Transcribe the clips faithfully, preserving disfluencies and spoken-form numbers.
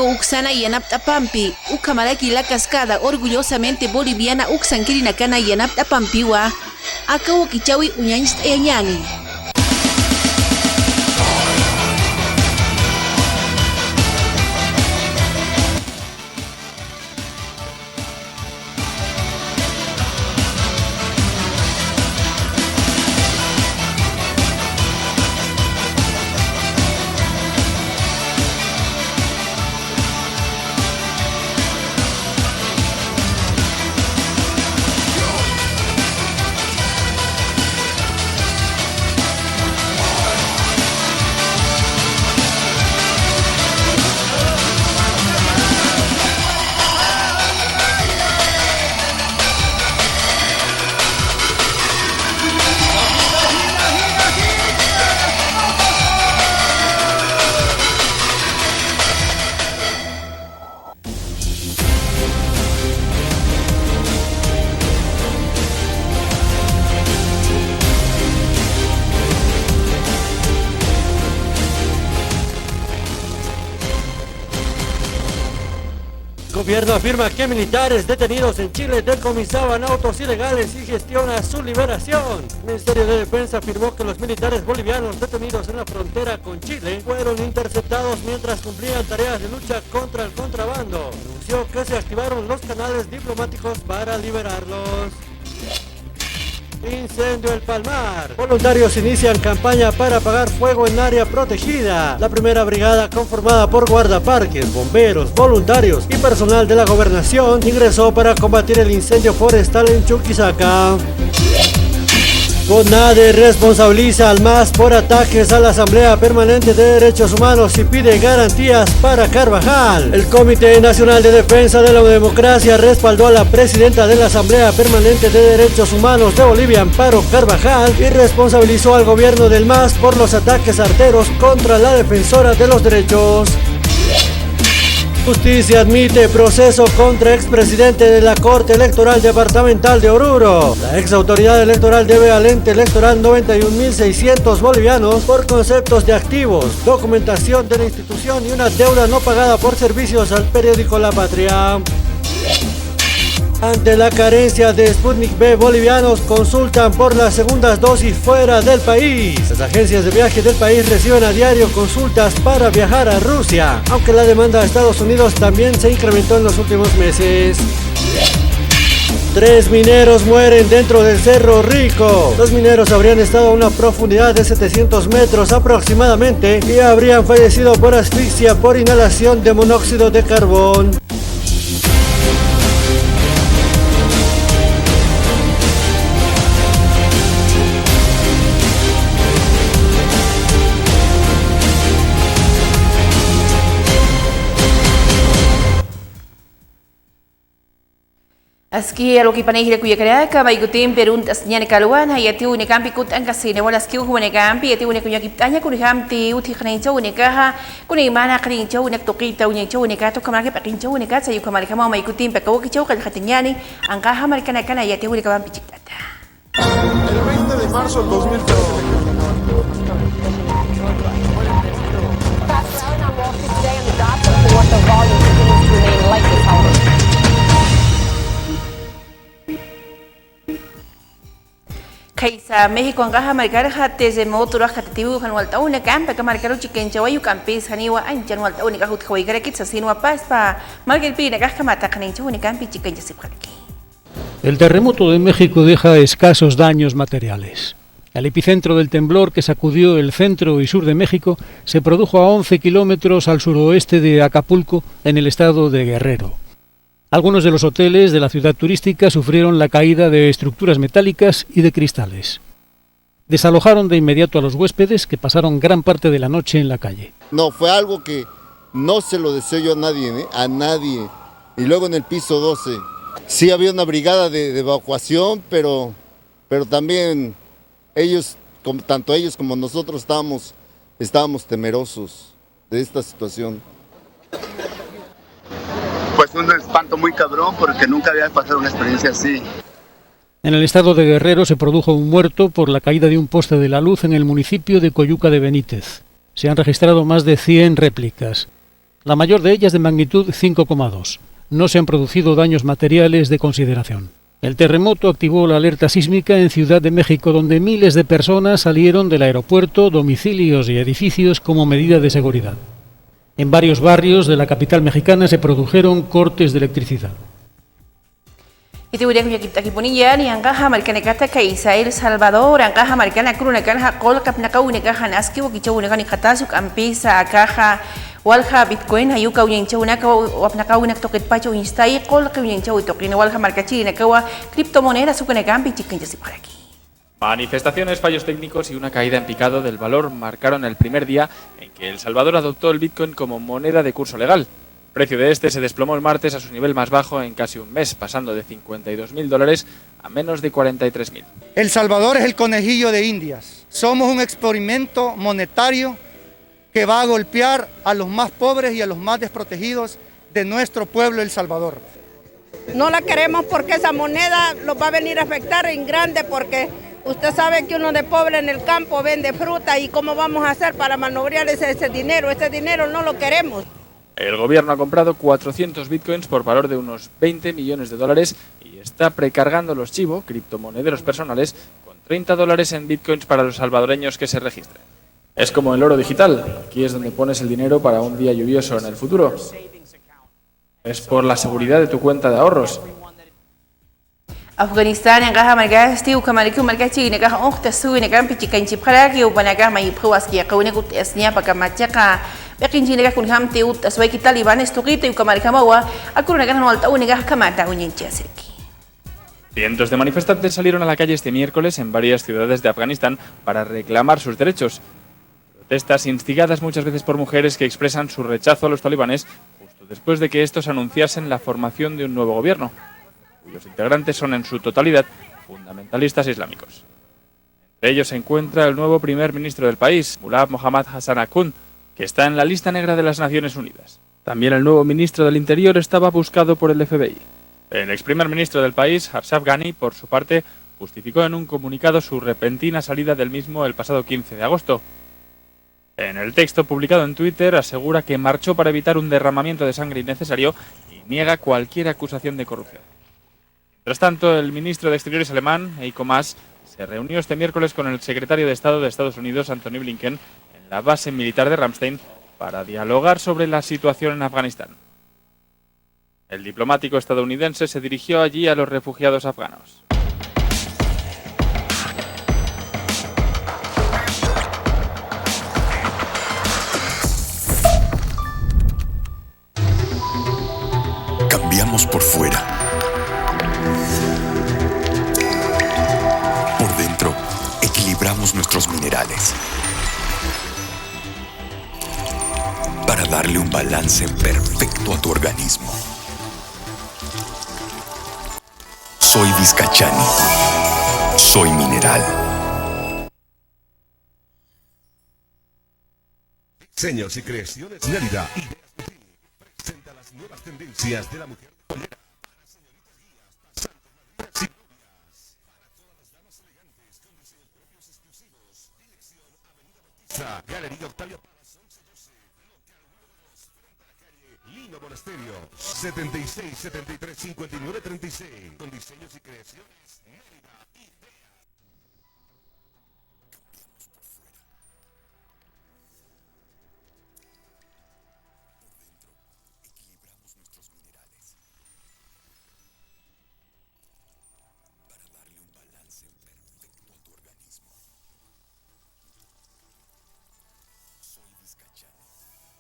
Uksana yanapt'apampi, ukhamaraki La Cascada orgullosamente boliviana uksankirinakana yanapt'apampiwa, aka wakichäwi uñañcht'ayañäni. Gobierno afirma que militares detenidos en Chile decomisaban autos ilegales y gestiona su liberación. El Ministerio de Defensa afirmó que los militares bolivianos detenidos en la frontera con Chile fueron interceptados mientras cumplían tareas de lucha contra el contrabando. Anunció que se activaron los canales diplomáticos para liberarlos. Incendio El Palmar. Voluntarios inician campaña para apagar fuego en área protegida. La primera brigada, conformada por guardaparques, bomberos, voluntarios y personal de la gobernación, ingresó para combatir el incendio forestal en Chuquisaca. CONADE responsabiliza al MAS por ataques a la Asamblea Permanente de Derechos Humanos y pide garantías para Carvajal. El Comité Nacional de Defensa de la Democracia respaldó a la presidenta de la Asamblea Permanente de Derechos Humanos de Bolivia, Amparo Carvajal, y responsabilizó al gobierno del MAS por los ataques arteros contra la defensora de los derechos. Justicia admite proceso contra expresidente de la Corte Electoral Departamental de Oruro. La ex autoridad electoral debe al ente electoral noventa y un mil seiscientos bolivianos por conceptos de activos, documentación de la institución y una deuda no pagada por servicios al periódico La Patria. Ante la carencia de Sputnik V, bolivianos consultan por las segundas dosis fuera del país. Las agencias de viaje del país reciben a diario consultas para viajar a Rusia, aunque la demanda a Estados Unidos también se incrementó en los últimos meses. Tres mineros mueren dentro del Cerro Rico. Los mineros habrían estado a una profundidad de setecientos metros aproximadamente y habrían fallecido por asfixia por inhalación de monóxido de carbón. Aski alwakipanay jila kullakanaka, may kutimpi arunt'asiñäni kalwana, yatiwinakampi kutt'ankasina, wal askiw jumanakampï yatiwinak uñakipt'aña, kunjamti utjiqnïchäwinakaxa, kunaymana qhaniñchäwinak, tuqita uñañchäwinaka, ukhamaraki p'iqinchäwinaka, say ukhamarjamaw may kutimpi aka wakichäw qillqatiñäni, anqäxa markanakana yatiwinakamampi chikt'ata. El veinte de marzo del dos mil trece. Khaysa México anqäxa markarxa terremoto uraqatatiw, jan walt'äwinakampï aka markaruw chikanchawayi, ukampis janiwa anchan walt'äwinakax utjawaykarakit sasinwa, paspa markarpïrinakax ukhama thaqhaniñchäwinakampï chikanchasipxaraki. El terremoto de México deja escasos daños materiales. El epicentro del temblor que sacudió el centro y sur de México se produjo a once kilómetros al suroeste de Acapulco, en el estado de Guerrero. Algunos de los hoteles de la ciudad turística sufrieron la caída de estructuras metálicas y de cristales. Desalojaron de inmediato a los huéspedes, que pasaron gran parte de la noche en la calle. No, fue algo que no se lo deseo yo a nadie, ¿eh? A nadie. Y luego en el piso doce. Sí había una brigada de, de evacuación, pero, pero también ellos, como, tanto ellos como nosotros estábamos, estábamos temerosos de esta situación. Pues un espanto muy cabrón porque nunca había pasado una experiencia así. En el estado de Guerrero se produjo un muerto por la caída de un poste de la luz en el municipio de Coyuca de Benítez. Se han registrado más de cien réplicas. la mayor de ellas de magnitud cinco coma dos. No se han producido daños materiales de consideración. El terremoto activó la alerta sísmica en Ciudad de México, donde miles de personas salieron del aeropuerto, domicilios y edificios como medida de seguridad. En varios barrios de la capital mexicana se produjeron cortes de electricidad. Itiwiraq llakipt'akipuniya, niyanqaxa markanakata kaysa El Salvador, anqaxa markana kurunakanxa qullqipnaqawinakaxa naskiwa kichawinakani qatasi ukampisa akaxa walja Bitcoin, ayuka uñanchawinaka wapnaqawinak tuqitpacha uñstay, qullqi uñanchawi tuqina walja markachirinakawa criptomonedas ukanakampi chikanchasipxaraki. Manifestaciones, fallos técnicos y una caída en picado del valor marcaron el primer día en que El Salvador adoptó el Bitcoin como moneda de curso legal. El precio de este se desplomó el martes a su nivel más bajo en casi un mes, pasando de cincuenta y dos mil dólares a menos de cuarenta y tres mil. El Salvador es el conejillo de Indias. Somos un experimento monetario que va a golpear a los más pobres y a los más desprotegidos de nuestro pueblo El Salvador. No la queremos porque esa moneda los va a venir a afectar en grande, porque usted sabe que uno de pobre en el campo vende fruta, y cómo vamos a hacer para manobrear ese, ese dinero. Ese dinero no lo queremos. El gobierno ha comprado cuatrocientos bitcoins por valor de unos veinte millones de dólares y está precargando los Chivo, criptomonederos personales, con treinta dólares en bitcoins para los salvadoreños que se registren. Es como el oro digital, aquí es donde pones el dinero para un día lluvioso en el futuro. Es por la seguridad de tu cuenta de ahorros. Afganistán, anqaxa markasti uka markaw markachirinakaxa uñjtasuwinakampi chikanchipxaraki, upanakax mayipxiw aski yaqhawinaka ut'asñapa kamachixa, p'iqinchirinakax kunjamti ut'aswayki talibanes tuqita, uka markamawa akurunakan walt'awinakax kamata uñanchasirki. Cientos de manifestantes salieron a la calle este miércoles en varias ciudades de Afganistán para reclamar sus derechos. Protestas instigadas muchas veces por mujeres que expresan su rechazo a los talibanes justo después de que estos anunciasen la formación de un nuevo gobierno, cuyos integrantes son en su totalidad fundamentalistas islámicos. Entre ellos se encuentra el nuevo primer ministro del país, Mullah Mohammad Hassan Akhund, que está en la lista negra de las Naciones Unidas. También el nuevo ministro del Interior estaba buscado por el F B I. El ex primer ministro del país, Ashraf Ghani, por su parte, justificó en un comunicado su repentina salida del mismo el pasado quince de agosto. En el texto publicado en Twitter asegura que marchó para evitar un derramamiento de sangre innecesario y niega cualquier acusación de corrupción. Mientras tanto, el ministro de Exteriores alemán, Heiko Maas, se reunió este miércoles con el secretario de Estado de Estados Unidos, Antony Blinken, en la base militar de Ramstein para dialogar sobre la situación en Afganistán. El diplomático estadounidense se dirigió allí a los refugiados afganos. Cambiamos por fuera. Por dentro, equilibramos nuestros minerales. Para darle un balance perfecto a tu organismo. Soy Vizcachani. Soy mineral. Diseños y creaciones Mérida. Ideas Boutique presenta las nuevas tendencias de la mujer de pollera para señoritas guías, pasantes, madrinas y novias. Para todas las damas elegantes con diseños propios exclusivos. Dirección: Avenida Bautista, Galería Octavio Paz, once doce, local número dos, frente a la calle Lino Monasterio, setenta y seis, setenta y tres, cincuenta y nueve, treinta y seis. Con diseños y creaciones Mérida. Ideas. Cambiamos por fuera. Por dentro, equilibramos nuestros minerales para darle un balance perfecto a tu organismo. Soy Vizcachani. Soy mineral.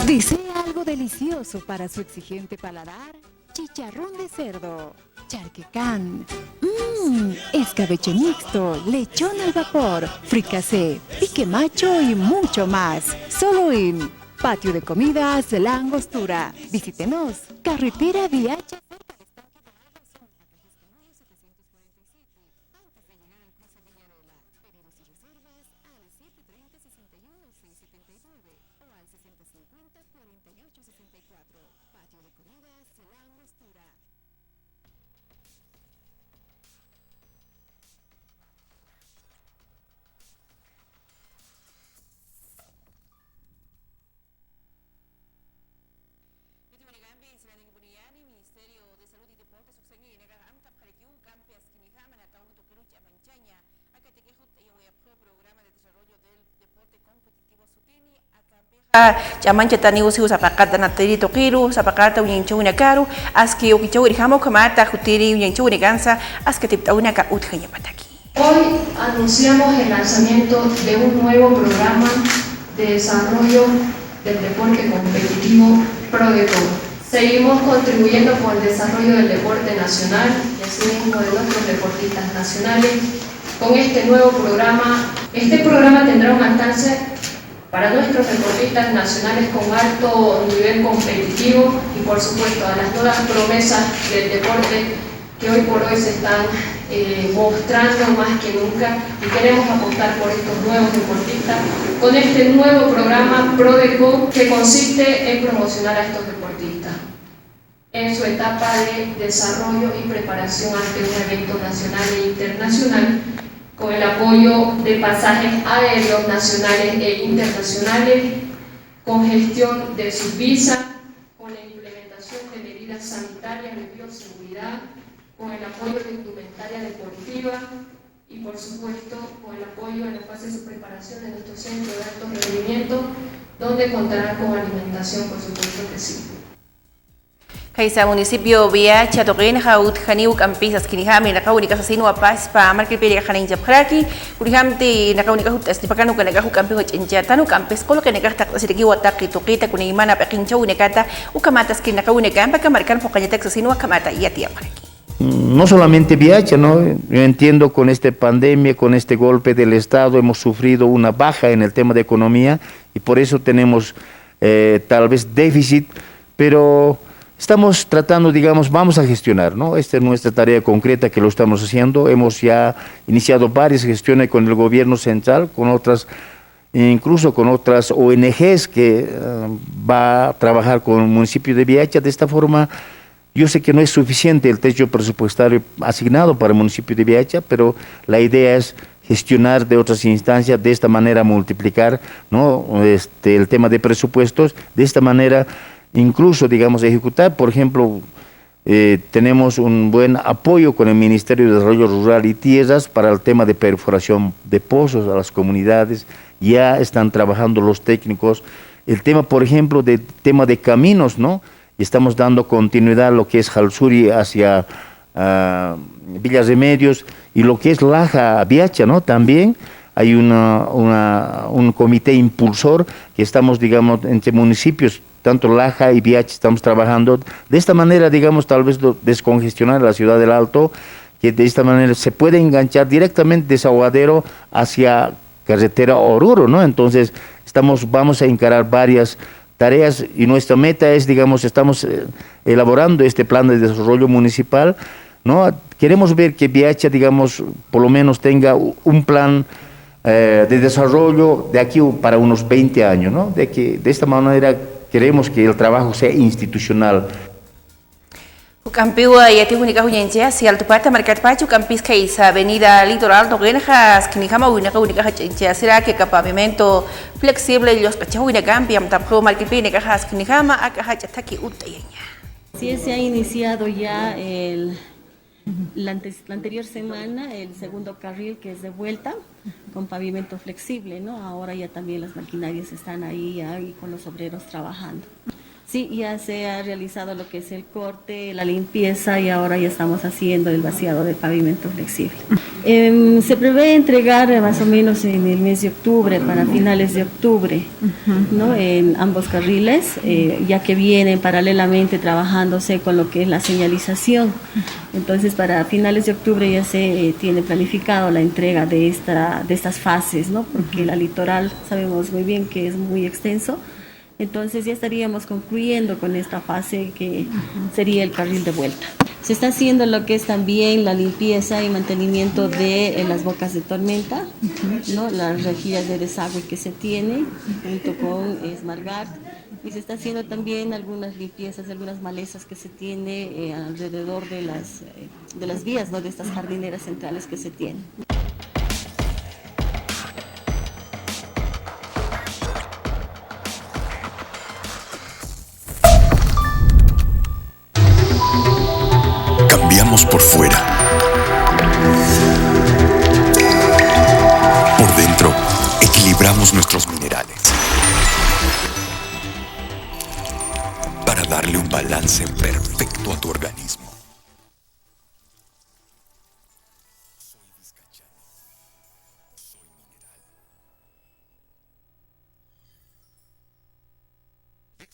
¿Desea algo delicioso para su exigente paladar? Chicharrón de cerdo, charquecán, mmm, escabeche mixto, lechón al vapor, fricasé, pique macho y mucho más. Solo en Patio de Comidas La Angostura. Visítenos, carretera Viacha, cerca del estanque de la Asunta, Registro Mayo setecientos cuarenta y siete. Antes de llegar al cruce Villarela. Pedidos y reservas al siete treinta, sesenta y uno, seis setenta y nueve o al sesenta cincuenta, cuarenta y ocho sesenta y cuatro. Patio de Comidas La Angostura. Ministerio de Salud y Deportes uksañaynakax amtapxarakiw ukampi askinijama natawki tuqiru ch'amanchaña. Akatakix jutt'ayawayapxi programa de desarrollo del deporte competitivo sutini, akampixa ch'amanchataniw siw sapaqata natiri tuqiru, sapaqata uñanchawinakaru, aski ukichawirjama ukhamata jutiri uñanchawinakansa, askatipt'awinaka utjañapataki. Hoy anunciamos el lanzamiento de un nuevo programa de desarrollo del deporte competitivo PRODECON. Seguimos contribuyendo con el desarrollo del deporte nacional y asimismo de nuestros deportistas nacionales con este nuevo programa. Este programa tendrá un alcance para nuestros deportistas nacionales con alto nivel competitivo y, por supuesto, a las nuevas promesas del deporte que hoy por hoy se están, eh, mostrando más que nunca, y queremos apostar por estos nuevos deportistas con este nuevo programa PRODECON, que consiste en promocionar a estos deportistas en su etapa de desarrollo y preparación ante un evento nacional e internacional, con el apoyo de pasajes aéreos nacionales e internacionales, con gestión de sus visas, con la implementación de medidas sanitarias de bioseguridad, con el apoyo de indumentaria deportiva y, por supuesto, con el apoyo en la fase de su preparación de nuestro centro de alto rendimiento, donde contarán con alimentación, por supuesto que sí. Khaysa municipio Viacha tuqinxa utjaniw ukampis askinijami, naqawinikax sasinwa paspa markilpirikax janañchapxaraki, kunijamti naqawinikax jutt'asnipakan ukanakax ukampiw jach'añchatan, ukampis qullqinakax taqt'asirakiwa taqi tuqita kunaymana p'iqinchawinakata, ukhamat askin naqawinakampi aka markan phuqañatak sasinwa akhamata yatiyapxaraki. No solamente Viacha, ¿no? Yo entiendo con esta pandemia, con este golpe del Estado, hemos sufrido una baja en el tema de economía y por eso tenemos, eh, tal vez déficit, pero estamos tratando, digamos, vamos a gestionar, ¿no? Esta es nuestra tarea concreta que lo estamos haciendo. Hemos ya iniciado varias gestiones con el gobierno central, con otras, incluso con otras O N Gs que, eh, va a trabajar con el municipio de Viacha. De esta forma, yo sé que no es suficiente el techo presupuestario asignado para el municipio de Viacha, pero la idea es gestionar de otras instancias, de esta manera multiplicar, ¿no? Este, el tema de presupuestos, de esta manera incluso, digamos, ejecutar, por ejemplo, eh, tenemos un buen apoyo con el Ministerio de Desarrollo Rural y Tierras para el tema de perforación de pozos a las comunidades. Ya están trabajando los técnicos. El tema, por ejemplo, de tema de caminos, ¿no? Estamos dando continuidad a lo que es Jalsuri hacia, ah, Villas Remedios y lo que es Laja Viacha, ¿no? También hay una, una, un comité impulsor que estamos, digamos, entre municipios, tanto Laja y Viacha, estamos trabajando. De esta manera, digamos, tal vez lo, descongestionar la ciudad del Alto, que de esta manera se puede enganchar directamente Desaguadero hacia carretera Oruro, ¿no? Entonces, estamos, vamos a encarar varias tareas y nuestra meta es, digamos, estamos, eh, elaborando este plan de desarrollo municipal, ¿no? Queremos ver que Viacha, digamos, por lo menos tenga u-, un plan, eh, de desarrollo de aquí u-, para unos veinte años, ¿no? De que de esta manera queremos que el trabajo sea institucional. Ukampiwa yatiwinakax uñanchayasi altupata markatpach, ukampis khaysa avenida Litoral tuqinxa askinijama uñaqawinakax jach'añchayasiraki aka pavimento flexible llusq'achawinakampi amtapxu markilpinakax askinijama aka jach'a thaki utt'ayaña. Sí, se ha iniciado ya el, la antes-, la anterior semana el segundo carril que es de vuelta con pavimento flexible, ¿no? Ahora ya también las maquinarias están ahí ya y con los obreros trabajando. Sí, ya se ha realizado lo que es el corte, la limpieza y ahora ya estamos haciendo el vaciado del pavimento flexible. Em, se prevé entregar, eh, más o menos en el mes de octubre, para finales de octubre, ¿no? En ambos carriles, eh, ya que vienen paralelamente trabajándose con lo que es la señalización. Entonces, para finales de octubre ya se, eh, tiene planificado la entrega de esta, de estas fases, ¿no? Porque la Litoral sabemos muy bien que es muy extenso. Entonces ya estaríamos concluyendo con esta fase que sería el carril de vuelta. Se está haciendo lo que es también la limpieza y mantenimiento de, eh, las bocas de tormenta, ¿no? Las rejillas de desagüe que se tiene junto con, eh, Smargard. Y se está haciendo también algunas limpiezas de algunas malezas que se tiene, eh, alrededor de las, eh, de las vías, ¿no? De estas jardineras centrales que se tienen. nuestros minerales para darle un balance perfecto a tu organismo.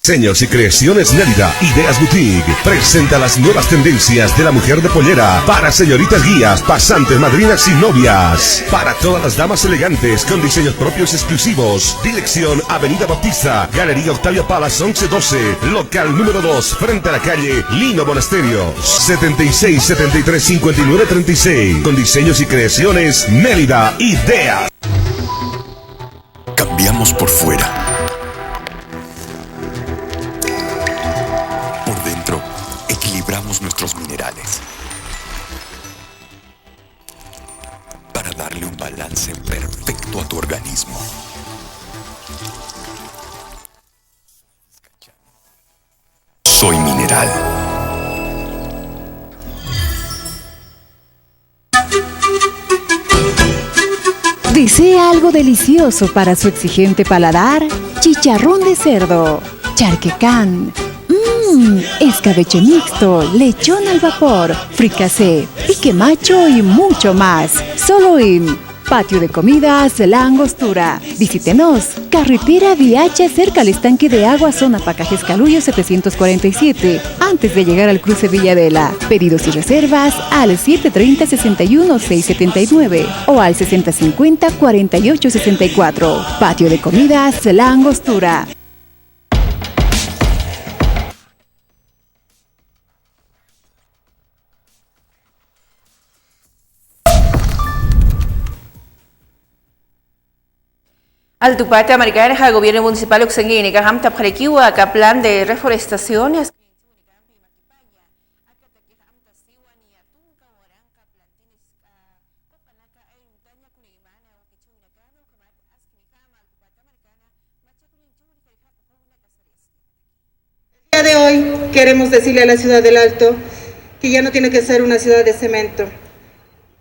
Diseños y creaciones Mérida, Ideas Boutique, presenta las nuevas tendencias de la mujer de pollera para señoritas guías, pasantes, madrinas y novias. Para todas las damas elegantes, con diseños propios exclusivos. Dirección: Avenida Baptista, Galería Octavia Palas once doce, local número dos, frente a la calle Lino Monasterio. Setenta y seis setenta y tres cincuenta y nueve treinta y seis. Con diseños y creaciones Mérida, Ideas. Cambiamos por fuera. Por dentro, equilibramos nuestros minerales para darle un balance perfecto a tu organismo. Soy Mineral. ¿Desea algo delicioso para su exigente paladar? Chicharrón de cerdo, charquecán, mmm, escabeche mixto, lechón al vapor, fricasé, pique macho y mucho más. Solo en Patio de Comidas La Angostura. Visítenos. Carretera Viacha, cerca al estanque de agua, zona Pacajes Caluyo setecientos cuarenta y siete, antes de llegar al cruce Villadela. Pedidos y reservas al siete treinta sesenta y uno seis setenta y nueve o al sesenta cincuenta cuarenta y ocho sesenta y cuatro. Patio de Comidas La Angostura. Altupata markanxa gobierno municipal uksanki inikaxam tapxarakiwa aka plan de reforestación. El día de hoy queremos decirle a la ciudad del Alto que ya no tiene que ser una ciudad de cemento.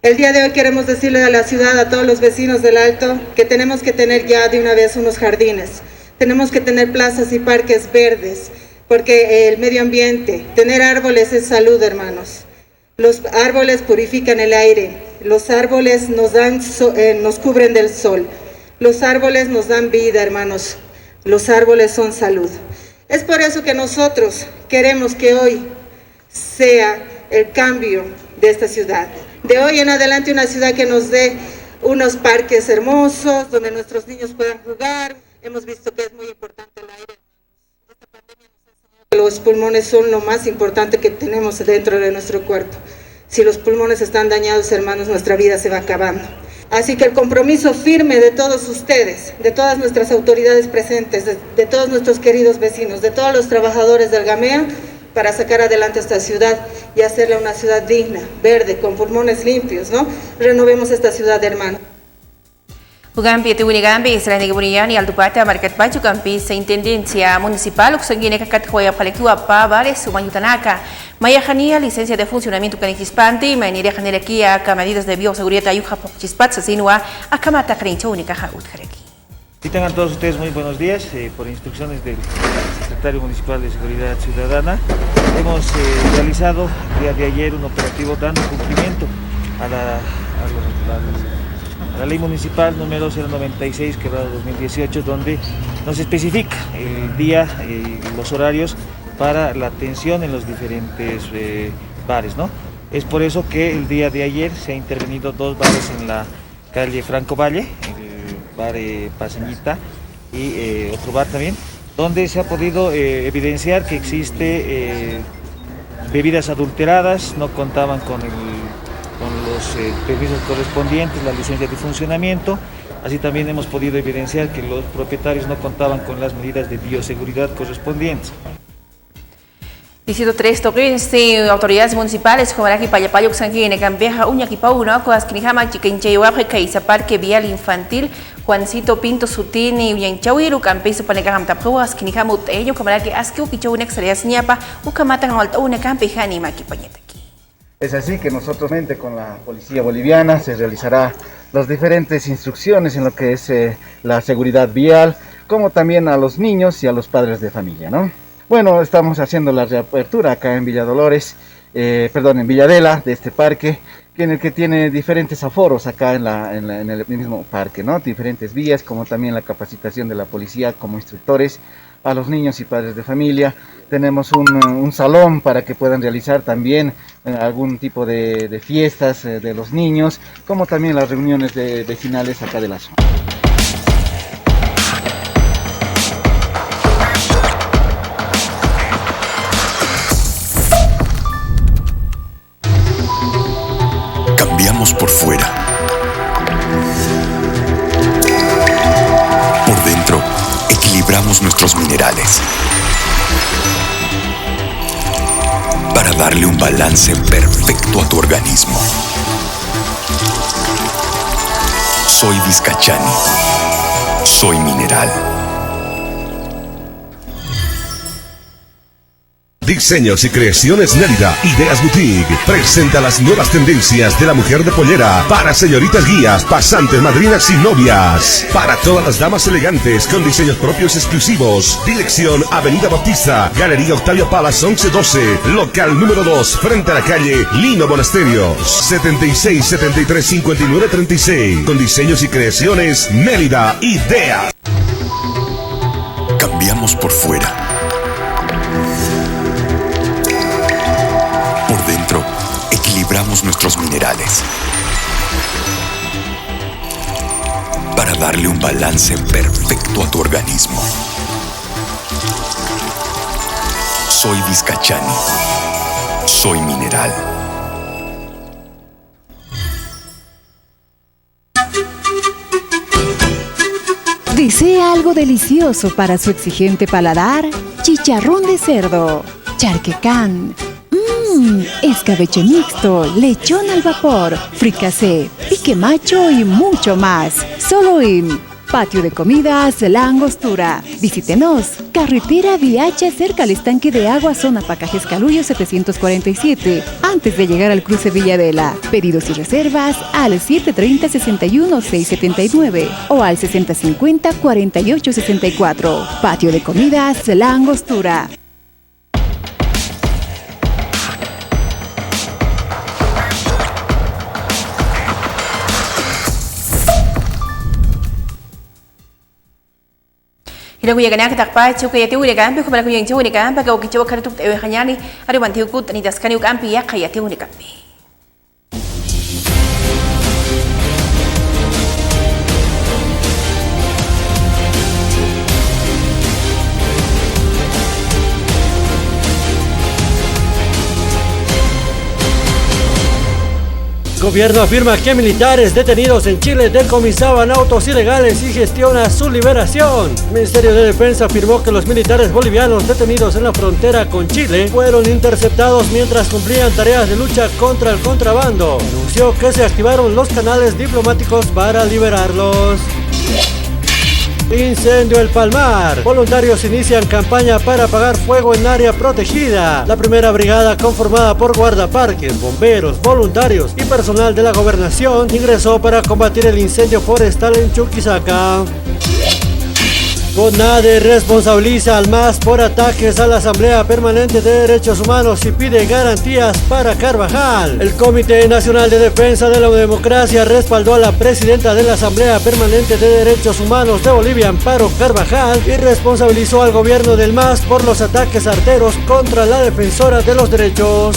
El día de hoy queremos decirle a la ciudad, a todos los vecinos del Alto, que tenemos que tener ya de una vez unos jardines. Tenemos que tener plazas y parques verdes, porque el medio ambiente, tener árboles es salud, hermanos. Los árboles purifican el aire, los árboles nos dan so-, eh, nos cubren del sol, los árboles nos dan vida, hermanos, los árboles son salud. Es por eso que nosotros queremos que hoy sea el cambio de esta ciudad. De hoy en adelante una ciudad que nos dé unos parques hermosos, donde nuestros niños puedan jugar. Hemos visto que es muy importante el aire. Esta pandemia nos ha enseñado que los pulmones son lo más importante que tenemos dentro de nuestro cuerpo. Si los pulmones están dañados, hermanos, nuestra vida se va acabando. Así que el compromiso firme de todos ustedes, de todas nuestras autoridades presentes, de, de todos nuestros queridos vecinos, de todos los trabajadores del GAMEA, para sacar adelante esta ciudad y hacerla una ciudad digna, verde, con pulmones limpios, ¿no? Renovemos esta ciudad, hermano. Ukampi yatiwinikampi saranikipuniyan Altupata markatpach, ukampisa intendencia municipal uksankinak katjawayapxarakiwa pä bares umañ jutanaka. Mayaxaniya licencia de funcionamiento ukanikchispanti, maynirix janirakiya aka medidas de bioseguridad ayuxa phuqchispat sasinwa, akhamat taqinichäwinakaxa utjaraki. Y tengan todos ustedes muy buenos días. Eh, por instrucciones del secretario municipal de Seguridad Ciudadana, hemos, eh, realizado el día de ayer un operativo dando cumplimiento a la, a la, a la ley municipal número cero noventa y seis quebrado dos mil dieciocho, donde nos especifica el día, eh, los horarios para la atención en los diferentes, eh, bares, ¿no? Es por eso que el día de ayer se ha intervenido dos bares en la calle Franco Valle, el bar, eh, Paseñita, y, eh, otro bar también, donde se ha podido, eh, evidenciar que existe, eh, bebidas adulteradas, no contaban con el, con los, eh, permisos correspondientes, la licencia de funcionamiento. Así también hemos podido evidenciar que los propietarios no contaban con las medidas de bioseguridad correspondientes. Distrito tres tuqinsti autoridades municipales jumaraki pallapalla uksankiñanakampixa uñakipawinwa, askinikhama chikanchayawapxi khaysa Parque Vial Infantil Juancito Pinto sutini uñanchawir, ukampisa upanakax amtapxiwa askinikhama ut'ayaña, ukhamaraki aski ukichäwinak sarayasiñapa, ukhamatax walt'äwinakampixa animakipañataki. Es así que nosotros, con la Policía Boliviana, se realizará las diferentes instrucciones en lo que es, eh, la seguridad vial, como también a los niños y a los padres de familia, ¿no? Bueno, estamos haciendo la reapertura acá en Villa Dolores, eh, perdón, en Villa Adela, de este parque, que en el que tiene diferentes aforos acá en la, en la, en el mismo parque, ¿no? Diferentes vías, como también la capacitación de la policía como instructores a los niños y padres de familia. Tenemos un, un salón para que puedan realizar también, eh, algún tipo de, de fiestas, eh, de los niños, como también las reuniones de vecinales acá de la zona. Cambiamos por fuera. Por dentro, equilibramos nuestros minerales para darle un balance perfecto a tu organismo. Soy Vizcachani. Soy mineral. Diseños y creaciones Nélida, Ideas Boutique, presenta las nuevas tendencias de la mujer de pollera para señoritas guías, pasantes, madrinas y novias. Para todas las damas elegantes con diseños propios exclusivos. Dirección Avenida Bautista, Galería Octavio Palas once doce, local número dos, frente a la calle Lino Monasterio. Setenta y seis, setenta y tres, cincuenta y nueve, treinta y seis. Con diseños y creaciones Nélida, Ideas. Cambiamos por fuera. Por dentro, equilibramos nuestros minerales para darle un balance perfecto a tu organismo. Soy Vizcachani. Soy mineral. ¿Desea algo delicioso para su exigente paladar? Chicharrón de cerdo, charquecán, mmm, escabeche mixto, lechón al vapor, fricasé, pique macho y mucho más. Solo en Patio de Comidas La Angostura. Visítenos. Carretera Viacha, cerca al estanque de agua, zona Pacajes Caluyo setecientos cuarenta y siete, antes de llegar al cruce Villa Adela. Pedidos y reservas al siete treinta, sesenta y uno, seis setenta y nueve o al sesenta cincuenta, cuarenta y ocho sesenta y cuatro. Patio de Comidas La Angostura. Jinakuyakanakataqpacha uka yatiwinakampi, jumanakuyinchawinakampi, aka wakichawakar tukt'awiqañani, arumantiwkut nitaskani ukampi yaqha yatiwinakampi. Gobierno afirma que militares detenidos en Chile decomisaban autos ilegales y gestiona su liberación. El Ministerio de Defensa afirmó que los militares bolivianos detenidos en la frontera con Chile fueron interceptados mientras cumplían tareas de lucha contra el contrabando. Anunció que se activaron los canales diplomáticos para liberarlos. Incendio El Palmar. Voluntarios inician campaña para apagar fuego en área protegida. La primera brigada, conformada por guardaparques, bomberos, voluntarios y personal de la gobernación, ingresó para combatir el incendio forestal en Chuquisaca. CONADE responsabiliza al MAS por ataques a la Asamblea Permanente de Derechos Humanos y pide garantías para Carvajal. El Comité Nacional de Defensa de la Democracia respaldó a la presidenta de la Asamblea Permanente de Derechos Humanos de Bolivia, Amparo Carvajal, y responsabilizó al gobierno del MAS por los ataques arteros contra la defensora de los derechos.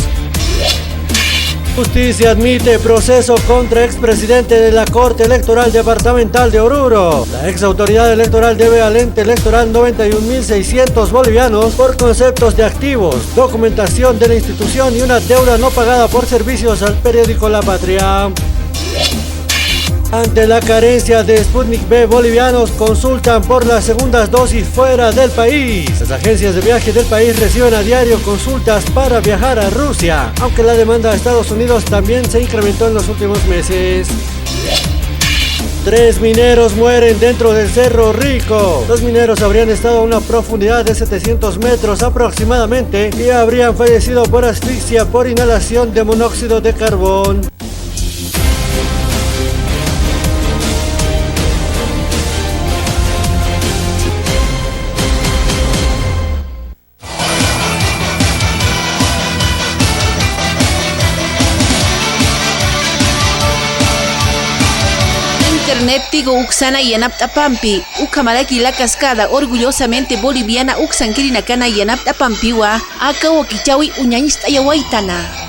Justicia admite proceso contra expresidente de la Corte Electoral Departamental de Oruro. La ex autoridad electoral debe al ente electoral noventa y un mil seiscientos bolivianos por conceptos de activos, documentación de la institución y una deuda no pagada por servicios al periódico La Patria. Ante la carencia de Sputnik V, bolivianos consultan por las segundas dosis fuera del país. Las agencias de viaje del país reciben a diario consultas para viajar a Rusia, aunque la demanda a Estados Unidos también se incrementó en los últimos meses. Tres mineros mueren dentro del Cerro Rico. Los mineros habrían estado a una profundidad de setecientos metros aproximadamente y habrían fallecido por asfixia por inhalación de monóxido de carbón. Neptigo uksana yanapt'apampi, ukhamaraki La Cascada orgullosamente boliviana uksankirinakana yanapt'apampiwa, aka wakichäwi uñañcht'ayawaytana.